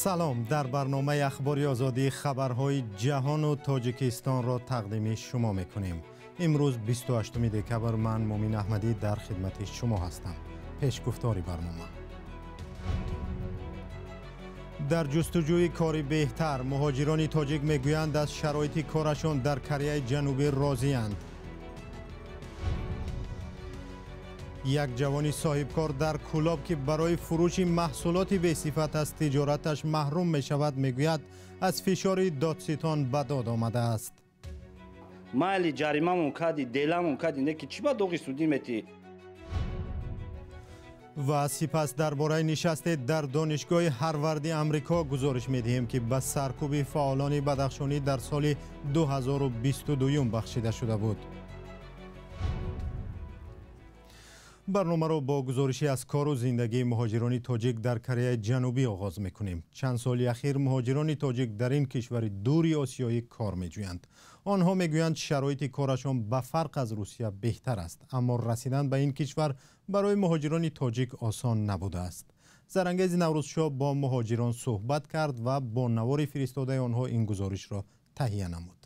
Салом, дар барномаи Ахбори Озодӣ хабарҳои ҷаҳону Тоҷикистонро тақдими шумо мекунем. Имрӯз 28 декабр, ман Мумин Аҳмадӣ дар хидмати шумо ҳастам. Пешгуфтори барнома. Дар ҷустуҷӯи кори беҳтар муҳоҷирони тоҷик мегӯянд, аз шароити корашон дар Кореяи Ҷанубӣ розианд. Як ҷавони соҳибкор дар Кӯлоб, ки барои фурӯши маҳсулоти бесифат аз тиҷораташ маҳрум мешавад, мегӯяд, аз фишори додситон ба дод омадааст. Майли, ҷаримамон кардӣ, деламон кардӣ, не ки чӣ ба доғи судӣ метӣ? Ва сипас дар бораи нишасте дар донишгоҳи Ҳарварди Амрико гузориш медиҳем, ки ба саркӯби фаъолони бадахшонӣ дар соли 2022 бахшида шуда буд. Барномаро бо гузоришӣ аз кору зиндагии муҳоҷирони тоҷик дар Кореяи Ҷанубӣ оғоз мекунем. Чанд соли ахир муҳоҷирони тоҷик дар ин кишвари дури осиёӣ кор меҷӯянд. Онҳо мегӯянд, шароити корашон ба фарқ аз Русия беҳтар аст, аммо расидан ба ин кишвар барои муҳоҷирони тоҷик осон набудааст. Зарангези Наврӯзшоҳ бо муҳоҷирон суҳбат кард ва бо навори фиристодаи онҳо ин гузоришро таҳия намуд.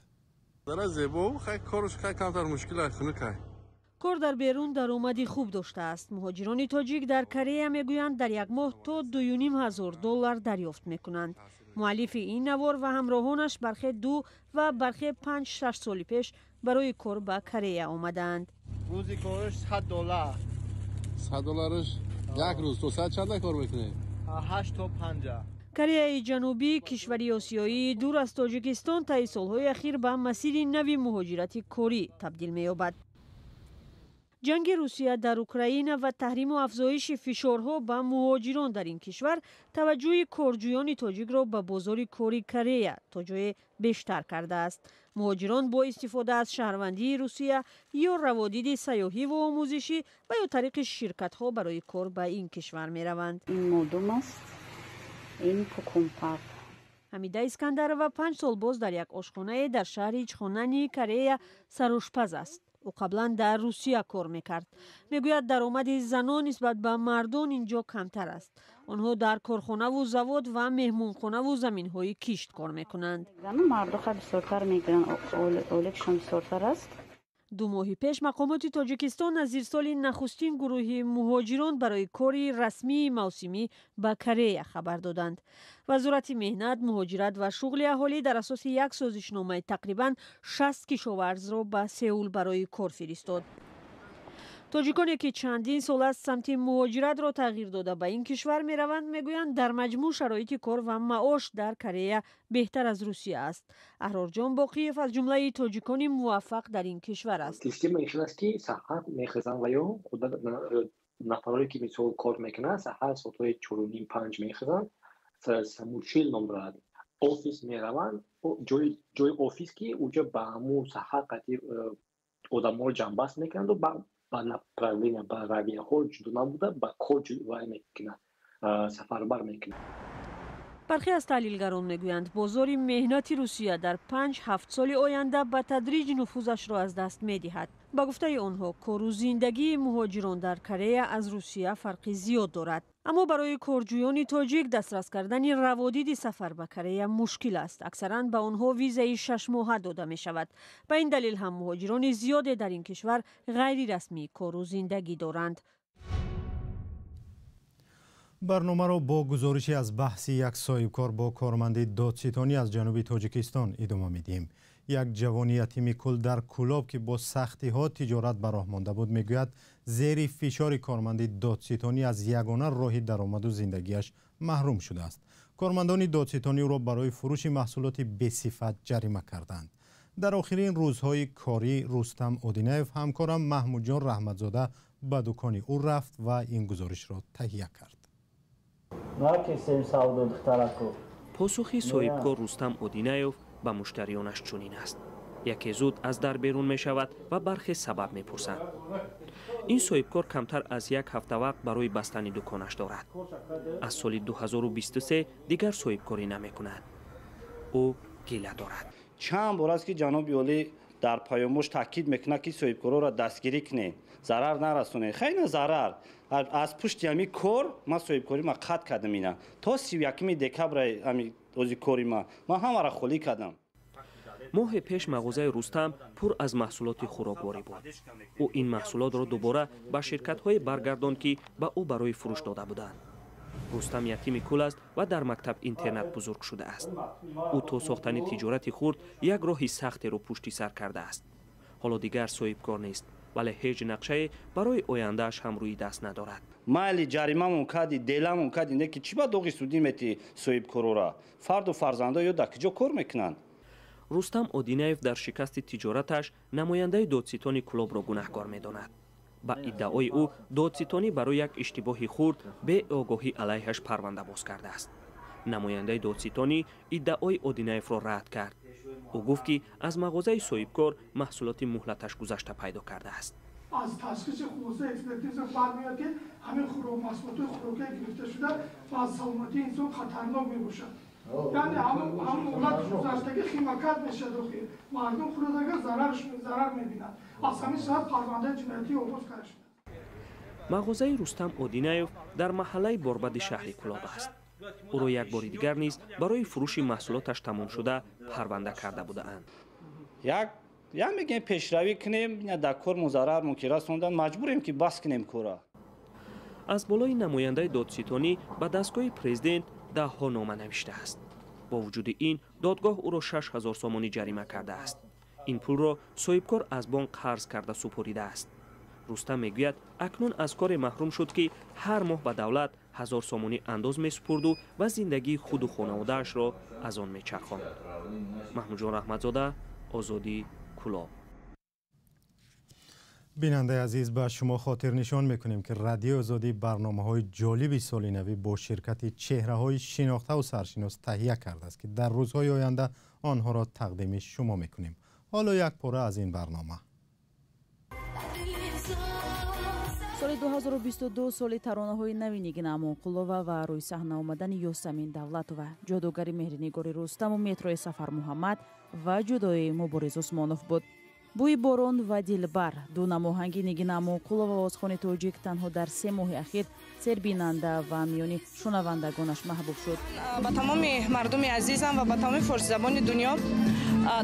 Кор дар берун даромади хуб доштааст. Муҳоҷирони тоҷик дар Корея мегӯянд, дар як моҳ то 2500 доллар дарёфт мекунанд. Муаллифи ин навор ва ҳамроҳонаш бархе 2 ва бархе 5-6 соли пеш барои кор ба Корея омадаанд. Рӯзи корш 100 доллар. 100 доллараш як рӯз. То соат чанда кор мекунед? 8 то 5. Кореяи Ҷанубӣ, кишвари осиёии дур аз Тоҷикистон, таи солҳои ахир ба масири нави муҳоҷирати корӣ табдил меёбад. Ҷанги Русия дар Украина ва таҳриму афзоиши фишорҳо ба муҳоҷирон дар ин кишвар таваҷҷӯҳи корҷӯёни тоҷикро ба бозори кори Корея то ҷое бештар кардааст. Муҳоҷирон бо истифода аз шаҳрвандии Русия ё раводиди сайёҳиву омӯзишӣ ва ё тариқи ширкатҳо барои кор ба ин кишвар мераванд. Ин модум аст, ин пукумпак. Ҳамида Искандарова 5 сол боз дар як ошхонае дар шаҳри Чхонани Корея сарошпаз аст. Ӯ қаблан дар Русия кор мекард. Мегӯяд, даромади занон нисбат ба мардон ин ҷо камтар аст. Онҳо дар корхонаву завод ва меҳмонхонаву заминҳои кишт кор мекунанд. Мардуха бисёртар мегиранд, олекшон бисёртар аст. 2 моҳи пеш мақомоти Тоҷикистон аз ирсоли нахустин гурӯҳи муҳоҷирон барои кори расмии мавсимӣ ба Корея хабар доданд. Вазорати меҳнат, муҳоҷират ва шуғли аҳолӣ дар асоси як созишномаи тақрибан 60 кишоварзро ба Сеул барои кор фиристод. Тоҷиконе, ки чандин сол аст самти муҳоҷиратро тағйир дода, ба ин кишвар мераванд, мегӯянд, дар маҷмӯъ шароити кор ва маош дар Корея беҳтар аз Русия аст. Аҳрорҷон Боқиев аз ҷумлаи тоҷикони муваффақ дар ин кишвар аст. Система ин аст, ки саҳар мехезанд ва ё нафарое, ки мисол кор мекунанд, саҳар соатҳои 4:30, 5 мехезанд, самучил ном дорад, офис мераванд, ҷои офис, ки уҷа ба ҳамун саҳар қатъи одамҳоро ҷамъбаст мекунанду ба направления, ба равияҳо ҷудо набуда, ба кор вай мекунад, сафарбар мекунад. Бархе аз таҳлилгарон мегӯянд, бозори меҳнати Русия дар 5-7 соли оянда ба тадриҷ нуфузашро аз даст медиҳад. Ба гуфтаи онҳо, кору зиндагии муҳоҷирон дар Корея аз Русия фарқи зиёд дорад, аммо барои корҷӯёни тоҷик дастрас кардани раводиди сафар ба Корея мушкил аст. Аксаран ба онҳо визаи шашмоҳа дода мешавад. Ба ин далел ҳам муҳоҷирони зиёде дар ин кишвар ғайрирасмӣ кору зиндагӣ доранд. Барномаро бо гузоришӣ аз баҳси як соҳибкор бо корманди додситонӣ аз ҷануби Тоҷикистон идома медиҳем. Як ҷавони ятими кул дар Кӯлоб, ки бо сахтиҳо тиҷорат ба роҳ монда буд, мегӯяд, зери фишори корманди додситонӣ аз ягона роҳи даромаду зиндагиаш маҳрум шудааст. Кормандони додситонӣ ӯро барои фурӯши маҳсулоти бесифат ҷарима карданд. Дар охирин рӯзҳои корӣ Рустам Одинаев ҳамкорам Маҳмудҷон Раҳматзода ба дукони ӯ рафт ва ин гузоришро таҳия кард. Посухи соҳибкор Рустам Одинаев ба муштариёнаш чунин аст. Яке зуд аз дар берун мешавад ва бархе сабаб мепурсанд. Ин соҳибкор камтар аз як ҳафта вақт барои бастани дуконаш дорад. Аз соли 2023 дигар соҳибкорӣ намекунад. Ӯ гила дорад. Чанд бор аст, ки ҷаноби олӣ дар паёмош таъкид мекунад, ки соҳибкорҳоро дастгирӣ кунед, зарар нарасонед. Хай, на зарар. Аз пушти ҳами кор ман соҳибкорӣ ма қатъ кардам ина. То 31 декабр ҳами ози кори ма. Ман ҳамаро холӣ кардам. Моҳе пеш мағозаи Рустам пур аз маҳсулоти хӯрокворӣ буд. Ӯ ин маҳсулотро дубора ба ширкатҳое баргардонд, ки ба ӯ барои фурӯш дода буданд. Рустам ятими кул аст ва дар мактаб интернат бузург шудааст. Ӯ то сохтани тиҷорати хурд як роҳи сахтеро пушти сар кардааст. Ҳоло дигар соҳибкор нест, вале ҳеҷ нақшае барои ояндааш ҳам рӯи даст надорад. Майли ҷаримамон кади, деламон кади, не ки чӣ ба доғи судӣ мети соҳибкорора? Фарду фарзандо ё дар куҷо кор мекунанд? Рустам Одинаев дар шикасти тиҷораташ намояндаи додситони Кӯлобро гунаҳкор медонад. Ба иддаои ӯ, додситонӣ барои як иштибоҳи хурд беогоҳӣ алайҳаш парванда боз кардааст. Намояндаи додситонӣ иддаои Одинаевро рад кард. Ӯ гуфт, ки аз мағозаи соҳибкор маҳсулоти муҳлаташ гузашта пайдо кардааст. Аз ташхиси хулосаи экспертиза бармеояд, ки ҳамин маҳсулоти хӯрокие гирифта шуда ба саломатии инсон хатарнок мебошад. Яъне ҳамон муҳлати гузаштагӣ химикат мешавад, охир мардум хӯрад агар зарар мебинад. Аз ҳамин сабаб парвандаи ҷиноятӣ оғоз карда шудааст. Мағозаи Рустам Одинаев дар маҳаллаи Борбади шаҳри Кӯлоб аст. Ӯро як бори дигар низ барои фурӯши маҳсулоташ тамомшуда парванда карда будаанд. Як мегӯем пешравӣ кунем, дар кормон зарармон ки расондан, маҷбурем ки бас кунем кора. Аз болои намояндаи додситонӣ ба дастгоҳи президент даҳҳо нома навиштааст. Бо вуҷуди ин, додгоҳ ӯро 6000 сомонӣ ҷарима кардааст. Ин пулро соҳибкор аз бонк қарз карда супоридааст. Рустам мегӯяд, акнун аз коре маҳрум шуд, ки ҳар моҳ ба давлат 1000 сомонӣ андоз месупурду ва зиндагии худу хонаводаашро аз он мечархонд. Маҳмудҷон Раҳматзода, Озодӣ, Кӯлоб. Бинандаи азиз, ба шумо хотирнишон мекунем, ки Радиои Озодӣ барномаҳои ҷолиби соли навӣ бо ширкати чеҳраҳои шинохтаву саршинос таҳия кардааст, ки дар рӯзҳои оянда онҳоро тақдими шумо мекунем. Ҳоло як пора аз ин барнома. Соли 2022 соли таронаҳои нави Нигина Амонқулова ва рӯи саҳна омадани Ёсамин Давлатова, ҷодугари меҳринигори Рустаму метрои Сафармуҳаммад ва ҷудои Мубориз Усмонов буд. Бӯи борон ва дилбар ду намоҳанги Нигина Амонқулова овозхони тоҷик танҳо дар 3 моҳи ахир сербинанда ва миёни шунавандагонаш маҳбуб шуд. Ба тамоми мардуми азизам ва ба тамоми форсизабони дунё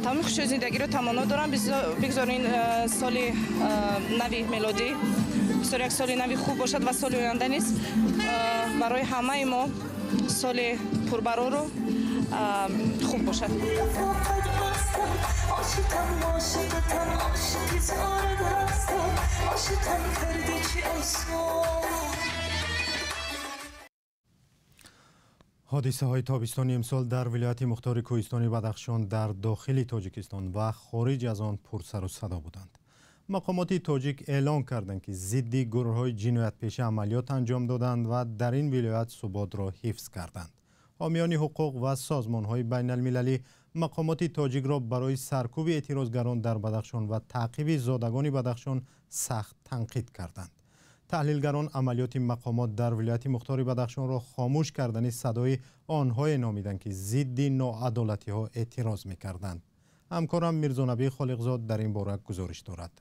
тамоми хушии зиндагиро таманно дорам. Бигзор ин соли нави мелодӣ бисёр як соли нави хуб бошад ва соли оянда низ барои ҳамаи мо соли пурбарору хуб бошад. Ҳодисаҳои тобистони имсол дар вилояти мухтори кӯҳистони Бадахшон дар дохили Тоҷикистон ва хориҷ аз он пурсару садо буданд. Мақомоти тоҷик эълон карданд, ки зидди гурӯҳҳои ҷиноятпеша амалиёт анҷом доданд ва дар ин вилоят суботро ҳифз карданд. Ҳомиёни ҳуқуқ ва созмонҳои байналмилалӣ мақомоти тоҷикро барои саркӯби эътирозгарон дар Бадахшон ва таъқиби зодагони Бадахшон сахт танқид карданд. Таҳлилгарон амалиёти мақомот дар вилояти мухтори Бадахшонро хомӯш кардани садои онҳое номиданд, ки зидди ноадолатиҳо эътироз мекарданд. Ҳамкорам Мирзонабӣ Холиқзод дар ин бора гузориш дорад.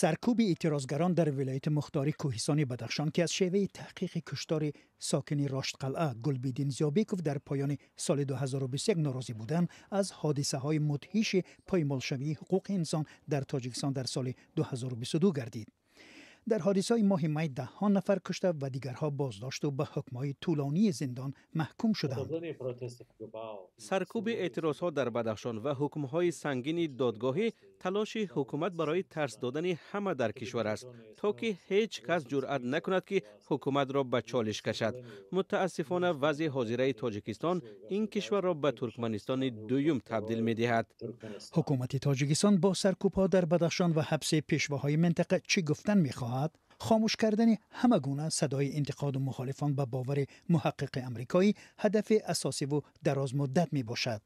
Саркӯби эътирозгарон дар вилояти мухтори кӯҳистони Бадахшон, ки аз шеваи таҳқиқи куштори сокини Роштқалъа Гулбиддин Зиёбеков дар поёни соли 2021 норозӣ буданд, аз ҳодисаҳои мудҳиши поймолшавии ҳуқуқи инсон дар Тоҷикистон дар соли 2022 гардид. Дар ҳодисаи моҳи май даҳҳо нафар кушта ва дигарҳо боздошту ба ҳукмҳои тӯлонии зиндон маҳкум шуданд. Саркӯби эътирозҳо дар Бадахшон ва ҳукмҳои сангини додгоҳӣ талоши ҳукумат барои тарс додани ҳама дар кишвар аст, то ки ҳеҷ кас ҷуръат накунад, ки ҳукуматро ба чолиш кашад. Мутаассифона, вазъи ҳозираи Тоҷикистон ин кишварро ба Туркманистони дуюм табдил медиҳад. Ҳукумати Тоҷикистон бо саркӯбҳо дар Бадахшон ва ҳабси пешвоҳои минтақа чӣ гуфтан мехоҳад? Хомӯш кардани ҳама гуна садои интиқоду мухолифон ба бовари муҳаққиқи амрикоӣ ҳадафи асосиву дарозмуддат мебошад.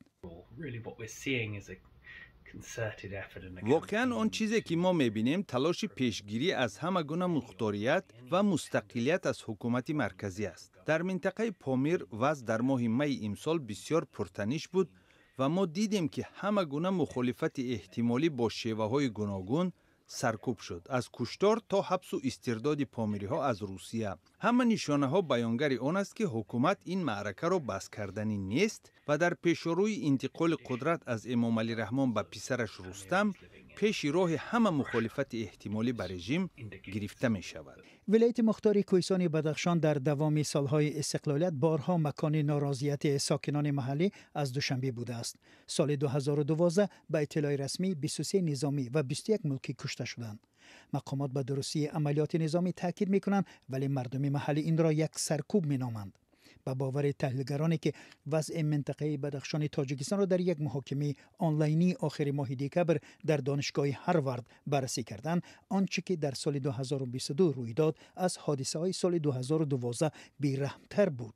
Воқеан он чизе ки мо мебинем, талоши пешгирӣ аз ҳама гуна мухторият ва мустақилият аз ҳукумати марказӣ аст. Дар минтақаи Помир вазъ дар моҳи майи имсол бисёр пуртаниш буд ва мо дидем, ки ҳама гуна мухолифати эҳтимолӣ бо шеваҳои гуногун саркӯб шуд, аз куштор то ҳабсу истирдоди помириҳо аз Русия. Ҳама нишонаҳо баёнгари он аст, ки ҳукумат ин маъракаро бас карданӣ нест ва дар пешорӯи интиқоли қудрат аз Эмомалӣ Раҳмон ба писараш Рустам пеши роҳи ҳама мухолифати эҳтимолӣ ба режим гирифта мешавад. Вилояти мухтори кӯҳистони Бадахшон дар давоми солҳои истиқлолият борҳо макони норозияти сокинони маҳаллӣ аз Душанбе будааст. Соли 2012 ба иттилои расмӣ 23 низомӣ ва 21 мулкӣ кушта шуданд. Мақомот ба дурустии амалиёти низомӣ таъкид мекунанд, вале мардуми маҳаллӣ инро як саркӯб меноманд. Ба бовари таҳлилгароне, ки вазъи минтақаи Бадахшони Тоҷикистонро дар як муҳокимаи онлайнии охири моҳи декабр дар донишгоҳи Ҳарвард баррасӣ карданд, он чӣ ки дар соли 2022 рӯй дод, аз ҳодисаҳои соли 2012 бераҳмтар буд,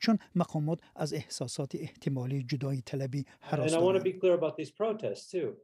чун мақомот аз эҳсосоти эҳтимолии ҷудоиталабӣ ҳарос доранд.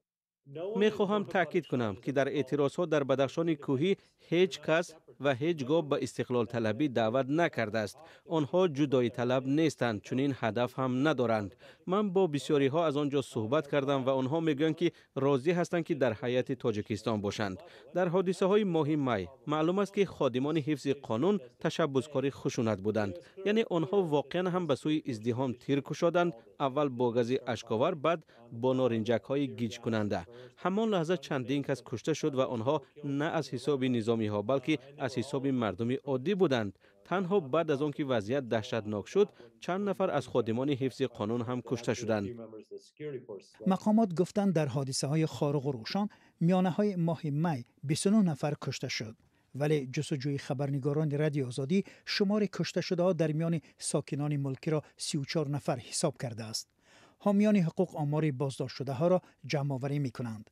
Мехоҳам таъкид кунам, ки дар эътирозҳо дар Бадахшони кӯҳӣ ҳеҷ кас ва ҳеҷ гоҳ ба истиқлолталабӣ даъват накардааст. Онҳо ҷудоиталаб нестанд, чунин ҳадаф ҳам надоранд. Ман бо бисёриҳо аз он ҷо суҳбат кардам ва онҳо мегӯянд, ки розӣ ҳастанд, ки дар ҳайати Тоҷикистон бошанд. Дар ҳодисаҳои моҳи май маълум аст, ки ходимони ҳифзи қонун ташаббускори хушунат буданд, яъне онҳо воқеан ҳам ба сӯи издиҳом тир кушоданд, аввал бо гази ашковар, баъд бо норинҷакҳои гиҷкунанда. Ҳамон лаҳза чандин кас кушта шуд ва онҳо на аз ҳисоби низомиҳо, балки аз ҳисоби мардуми оддӣ буданд. Танҳо баъд аз он ки вазъият даҳшатнок шуд, чанд нафар аз ходимони ҳифзи қонун ҳам кушта шуданд. Мақомот гуфтанд, дар ҳодисаҳои Хоруғу Рӯшон миёнаҳои моҳи май 29 нафар кушта шуд, вале ҷустуҷӯи хабарнигорони Радиои Озодӣ шумори кушташудаҳо дар миёни сокинони мулкиро 34 нафар ҳисоб кардааст. Ҳомиёни ҳуқуқ омори боздоштшудаҳоро ҷамъоварӣ мекунанд.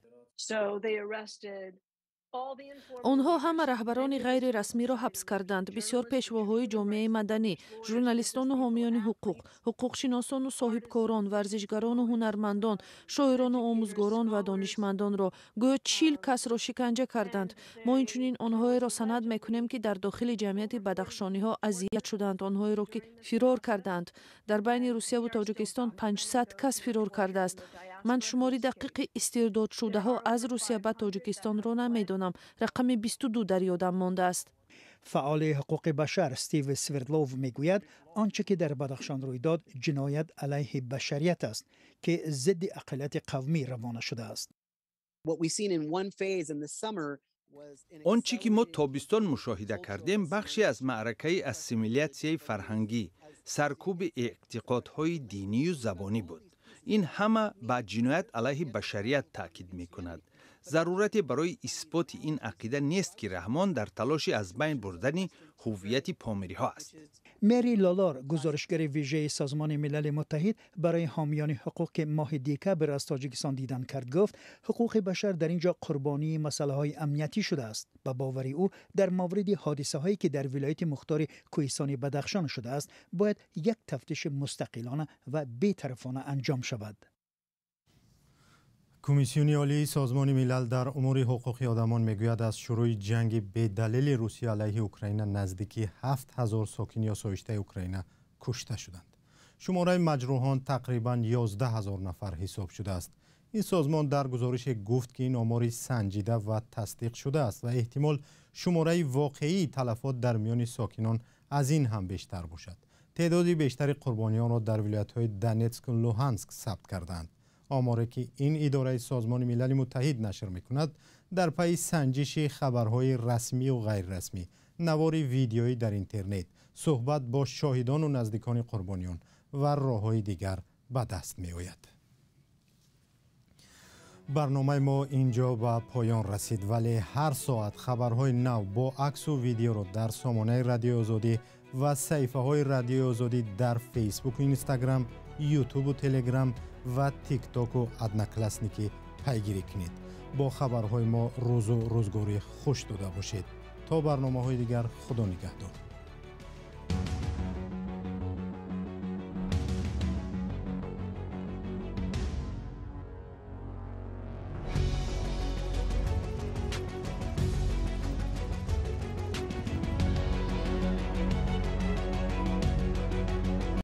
Онҳо ҳама раҳбарони ғайрирасмиро ҳабс карданд, бисёр пешвоҳои ҷомеаи маданӣ, журналистону ҳомиёни ҳуқуқ, ҳуқуқшиносону соҳибкорон, варзишгарону ҳунармандон, шоирону омӯзгорон ва донишмандонро. Гӯё 40 касро шиканҷа карданд. Мо инчунин онҳоеро санад мекунем, ки дар дохили ҷамъияти бадахшониҳо азият шуданд, онҳоеро, ки фирор карданд. Дар байни Русияву Тоҷикистон 500 кас фирор кардааст. Ман шумори дақиқи истирдодшудаҳо аз Русия ба Тоҷикистонро намедонам, рақами 22 дар ёдам мондааст. Фаъоли ҳуқуқи башар Стив Свердлов мегӯяд, он чӣ ки дар Бадахшон рӯй дод, ҷиноят алайҳи башарият аст, ки зидди ақаллияти қавмӣ равона шудааст. Он чӣ ки мо тобистон мушоҳида кардем, бахше аз маъракаи ассимилятсияи фарҳангӣ, саркӯби эътиқодҳои динию забонӣ буд. Ин ҳама ба ҷиноят алайҳи башарият таъкид мекунад. Зарурате барои исботи ин ақида нест, ки Раҳмон дар талоши аз байн бурдани ҳуввияти помириҳо аст. Мери Лолор, гузоришгари вижаи Созмони Милали Муттаҳид барои ҳомиёни ҳуқуқ, ки моҳи декабр аз Тоҷикистон дидан кард, гуфт, ҳуқуқи башар дар ин ҷо қурбонии масъалаҳои амниятӣ шудааст. Ба бовари ӯ, дар мавриди ҳодисаҳое, ки дар вилояти мухтори кӯҳистони Бадахшон шудааст, бояд як тафтиши мустақилона ва бетарафона анҷом шавад. Комиссиони олии Созмони Милал дар умури ҳуқуқи одамон мегӯяд, аз шурӯи ҷанги бедалели Русия алайҳи Украина наздики 7000 сокини осоиштаи Украина кушта шуданд. Шумораи маҷрӯҳон тақрибан 11 000 нафар ҳисоб шудааст. Ин созмон дар гузорише гуфт, ки ин омори санҷида ва тасдиқ шудааст ва эҳтимол шумораи воқеии талафот дар миёни сокинон аз ин ҳам бештар бошад. Теъдоди бештари қурбониёнро дар вилоятҳои Донетску Луҳанск сабт карданд. Оморе ки ин идораи Созмони Милали Муттаҳид нашр мекунад, дар пайи санҷиши хабарҳои расмию ғайрирасмӣ, навори видеоӣ дар интернет, суҳбат бо шоҳидону наздикони қурбониён ва роҳҳои дигар ба даст меояд. Барномаи мо инҷо ба поён расид, вале ҳар соат хабарҳои нав бо аксу видеоро дар сомонаи Радиои Озодӣ ва саҳифаҳои Радиои Озодӣ дар Фейсбуку Инстаграм, Ютубу Телеграм ва Тиктоку Одноклассники пайгирӣ кунед. Бо хабарҳои мо рӯзу рӯзгори хуш дода бошед. То барномаҳои дигар, Худо нигаҳдор.